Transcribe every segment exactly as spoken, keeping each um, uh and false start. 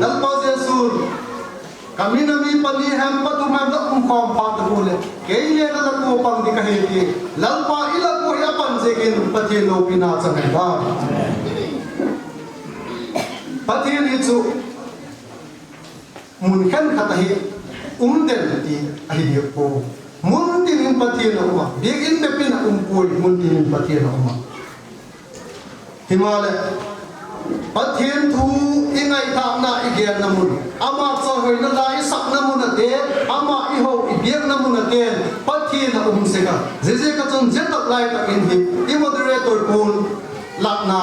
Lalpa Jesu'n, ka min a mi pani hem pathum hem la um khawm phat tak ua leh, kei le la kua pang ding ka hi, ti. Lalpa i la kua hi a pan ziakin Pathian lopina chang ahi ta. Pathian hi chu mun khenkhat ahi um den ti ahi diak pua. Mun tin in Pathian a um a, biakin bep in a um puai, mun tin in Pathian a um a. Himaleh, Pathian thu i ngaithâkna i genna mun, ama chawihoina la i sakna mun ate, ama i ho i biakna mun ate, Pathian a um sek a. Ziaziak a chun zia tak lai tak in hi i moderator pu'n latna,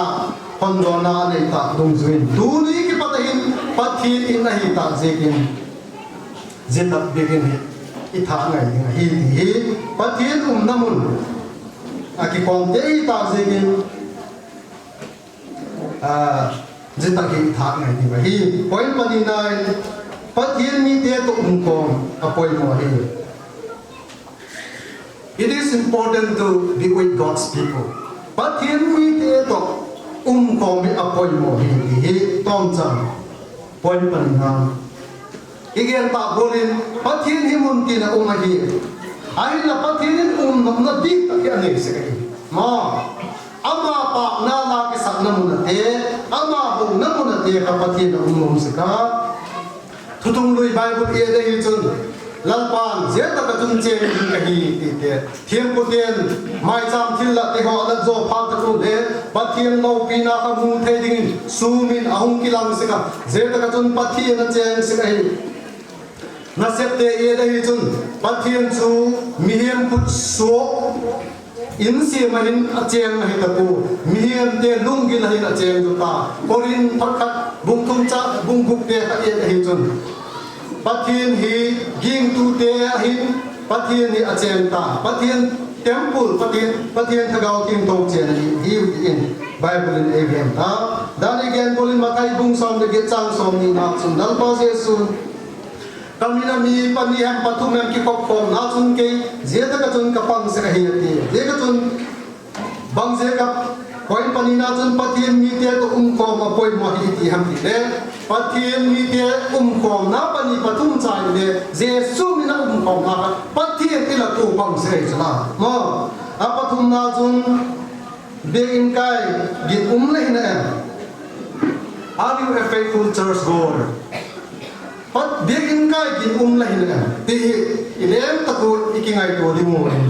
hondawna a nei ta dungzui in, tuni kipat a hin Pathian in ahi ta ziakin, zia tak biakin hi i thâk ngai ding ahi ti hi, Pathian umna mun a kikhawmte i ta ziakin, zia tak hi i thâk ngai ding ahi. Point panina in, Pathian mite tawh um khawm a poimaw hi. It is important to be with God's people. Pathian mite tawh um khawm hi a poimaw hi ti hi tawmchang. Point panina, i gen tak gual in Pathian hi mun tin a um ahi. Ahinla Pathian in um nopna dik tak hi a nei sek ahi. Ama pâkna la kisakna mun ate, ama hona mun ate kha Pathian a um nuam sek a. Thuthunglui Bible i et ahi chun, Lalpa'n, zia tak ah chun chêng ding ka hi, ti te. Thiampute'n maichâm thillat te haw a la zaw phat tak ua le, Pathian lopina kha mu thei dingin sûm in a hung kilang sek a, zia tak ah chun Pathian a chêng sek ahi. Nasepte i et ahi chun, Pathian chu mihing khut suak in siam ah hin a chêng ahi ta pua, mihingte lunggil ah hin a chêng ta. Korinth thot khat bung thum cha bung gukte kha i et ahi chun, Pathian hi gingtute ah hin Pathian hi a chêng ta. Pathian temple, Pathian, Pathian thagau thiangtho chêng ahi, hiu ti in Bible in ei gen ta. Dan i gen gual in Mathai bung sawm leh giat chang sawmnina chun Lalpa Jesu'n, ka min a mi pani hem pathum hem kikhopkhawmna chun kei zia tak ah chun ka pang sek ahi, a ti. Zia tak ah chun bang ziak ah point panina chun Pathian mite tawh um khawm a poimaw hi ti hem ti le, Pathian mite um khawmna pani pathum chai le, Jesu min a um khawmna kha Pathian i la kua pang sek ahi chu la. A pathumna chun, biakin kai ginum la hi na em? Are you a faithful church goer? Biakin kai ginum la hi na em? Ti hi i leng tak ua i kingaitua ding u in,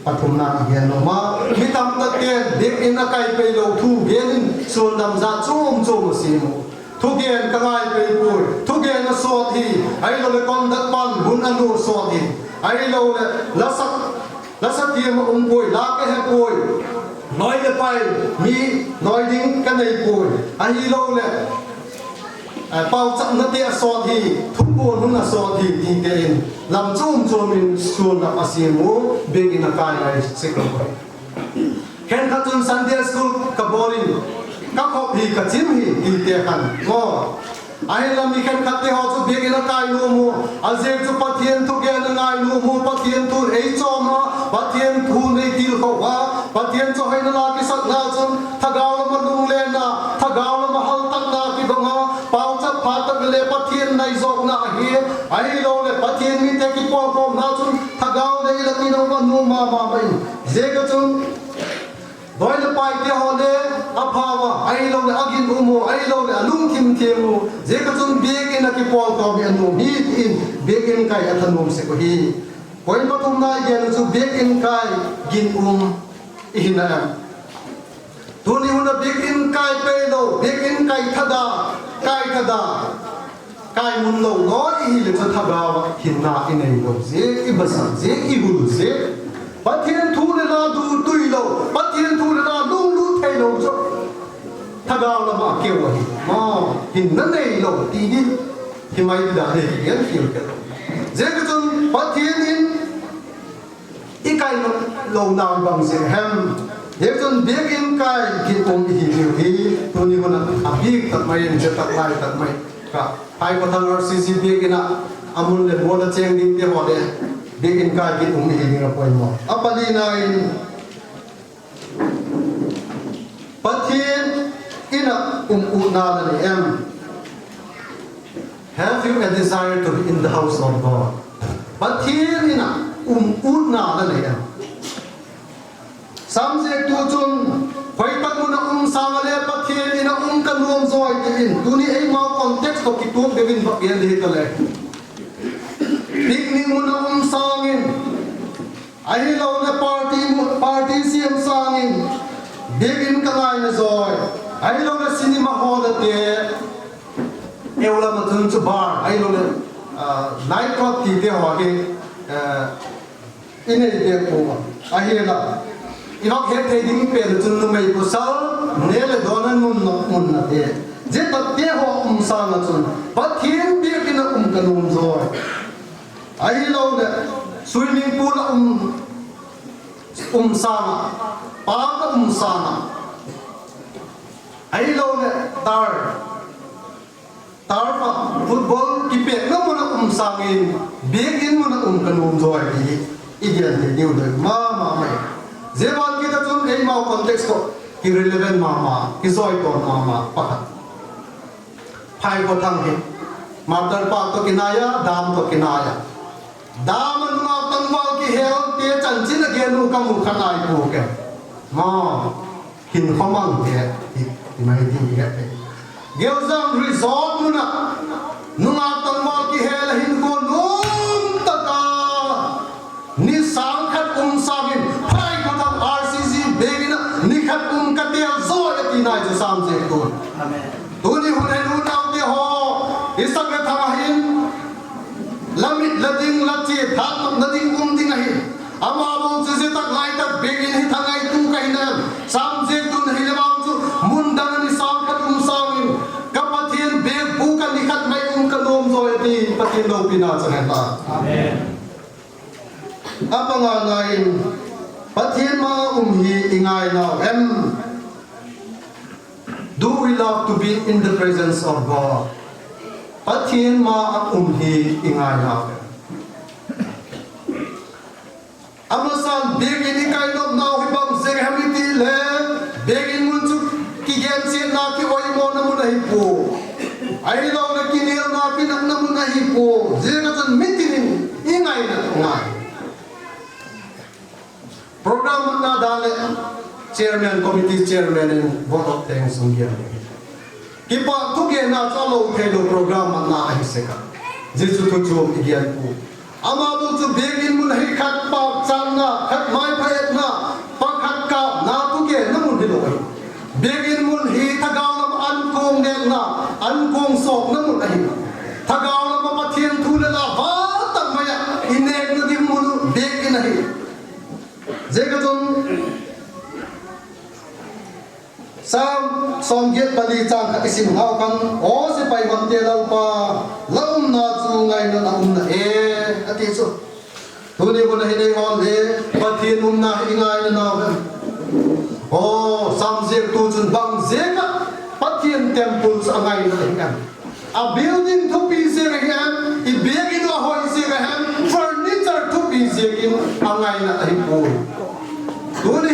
pathumna i gen nuam a. Mi tamtakte'n biakin a kai pei lo thu gen in suandam zat chuam chuam a siam u. Thugen ka ngai pei puai, thugen a sawt hi, ahiloleh conduct pan hun a nua sawt hi, ahiloleh la sa thiam a um puai, la ka he puai, lawi leh pai, mi lawi ding ka nei puai, ahiloleh pauchapnate a sawt hi, thupuan hun a sawt hi, tite in lam chuam chuam in suandam a siam u, biakin a kai ngai sek lo. Khenkhat chun Sunday school ka bawl in, ka khop hi, ka chim hi, tite khan maw. Ahinla mi khenkhatte haw chu biakin a kai nuam u, a ziak chu Pathian thugen a ngai nuam u, Pathian thu'n ei chawm a, Pathian thu'n ei tilkho a, Pathian chawihoina la kisakna chun thagau lam a lunglenna, thagau lam a haltakna kidong a, pauchap phat tak le Pathian nai zawkna ahi, ahiloleh Pathian mite kipawlkhawmna chun thagau le i la kidong a nuam ma ma mai. Ziak a chun lawi leh paite haw le a phau a, ahiloleh a ginum u, ahiloleh a lungthim thiam u. Ziak a chun biakin a kipawlkhawm hi a nuam hi, ti in biakin kai a thanuam sek u hi. Point pathumna i gen u chu biakin kai ginum i hi na em? Tuni hun a biakin kai pei lo, biakin kai thada, kai thada, kai mun lo naw i hileh chu thagau ah hinna i nei lo ziak, i basak ziak, i hul ziak. Pathian thu leh la du tui lo, Pathian thu leh la lunglut thei lo chu thagau lam ah keu ahi. Hinna nei lo ti ding hi mai ti dan hi i gen khial kei lo. Ziak a chun Pathian in i kai lo nau bang ziak hem? Ziak chun biakin kai ginum i hi diu hi. Tuni hun a bik tak mai in, zia tak lai tak mai kha, Phaikhawthang RCC biakin ah a mun leh mual a chêng dingte haw le biakin kai ginum i hi ding a poimaw. A palina in, Pathian in ah um utna la nei em? Have you a desire to be in the house of God? Pathian in a um utna la nei em? Sam ziaktu chun, khoi tak mun ah um sâng a le Pathian in a um ka nuam zawi ti in, tuni eimau context tawh kituak deu in vak gen di hi ka le. Picnic mun ah um sâng in, ahiloleh party mu-, party siam sâng in, biakin ka ngaina zawi, ahiloleh cinema hall ate, eu lam ah chun chu bar, ahiloleh, ah, night club tite haw hi, eh, i nei bêk pua. Ahi'n la, i vak het thei ding pen chun numei pawsal ne leh dawn a mun, munnate, zia takte haw um sâng ah chun Pathian biakin ah um ka nuam zawi. Ahiloleh swimming pool ah um, um sâng ah, park ah um sâng ah, ahiloleh turf, turf ah football kipêkna mun ah um sâng in, biakin mun ah um ka nuam zawi ti i gen thei diu doi ma ma mai. Zia ban kit ah chun eimau context tawh kirelevant ma ma, kizawi tawn ma ma pakhat, Phaikhothang hi martyr park tawh kinai a, dam tawh kinai a, dam ah nungak tangval kihelte chanchin a gen uh ka mu kha nai pua ke. Ma, hinkhua mangte ti, ti mai ding i he. Geuzang resort mun ah nungak tangval kihel a hinkhua nuam tak a ni sâng khat um sâng in Phaikhothang RCC biakin ah ni khat um ka têl zawi a ti nai chu Sam ziaktu'n. Tuni hun ah unaute haw, i sak le thang ahi'n, la mit la ding, la chiat thâknopna ding um ding ahi. Amau chu zia tak lai tak biakin hi tha ngaitu ka hi na, Sam ziaktu'n hile vang chu mun dang ah ni sâng khat um sâng in, ka Pathian biakbûk ah ni khat mai um ka nuam zawi a ti, Pathian lopina chang hen la. A pangana in, Pathian ma um hi i ngai nau em? Do we love to be in the presence of God? Pathian ma a um hi i ngai nau em? A masa'n biakin i kainopnau hi bang ziak hem i ti le, biakin mun chu kigensiatna, kioimawna mun ahi pua. Ahiloleh kinialna, kinakna mun ahi pua. Ziak ah chun mitin in i ngaina ngai. Program matna dan leh chairman, committee chairman in vote of thanks hung gen hi. Kipak thugenna chu a lo theilo program matna ahi sek a. Zia chu thu chuam i gen pua. Amau chu biakin mun hi khat pâkchanna, khat maipha etna, pakhat kâpna thugenna mun hilo ahi. Biakin mun hi thagau lam an kuang nêkna, an kuang sawkna mun ahi. Thagau lam ah Pathian thu leh la vâk tak mai ah i nêkna ding mun uh biakin ahi. Ziak ah chun Sam sawmgiat pali châng khat i sim hau khan, Aw sipai honte Lalpa, la umna chu ngaina a um na e, a ti chu. Tuni hun ah hin ei hawl le, Pathian umna hi i ngaina nau em? Aw, Sam ziaktu chun bang ziak ah Pathian temple chu a ngaina ahi em? A building thupi ziak ahi em, i biakin a hoi ziak ahi em, furniture thupi ziakin a ngaina ahi puai. Tuni